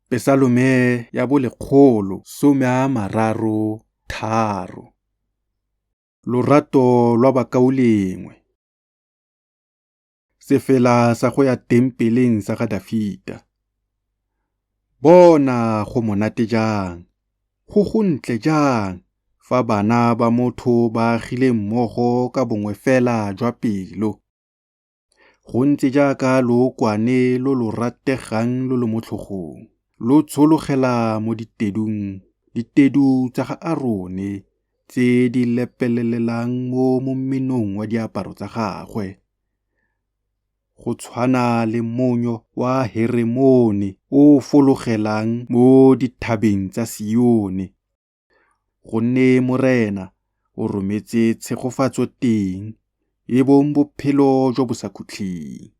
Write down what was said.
Pesalome ya bo 133. Lorato lwa bakaulengwe. Sefela sa go ya Tempeleng sa ga Dafita. Bona go monate jang, go gontle jang, fa bana ba motho ba agile mmogo ka bongwefela jwa pelo! Go ntse jaaka lookwane lo lo rategang lo lo mo tlhogong, lo tshologela mo ditedung, ditedu tsa ga Arone tse di lepelelang mo momenong wa diaparo tsa gagwe. Go tshwana le monyo wa Heremone o o fologelang mo dithabeng tsa Sione. Gonne Morena o rometse tshegofatso teng, e bong bophelo jo bo sa khutleng.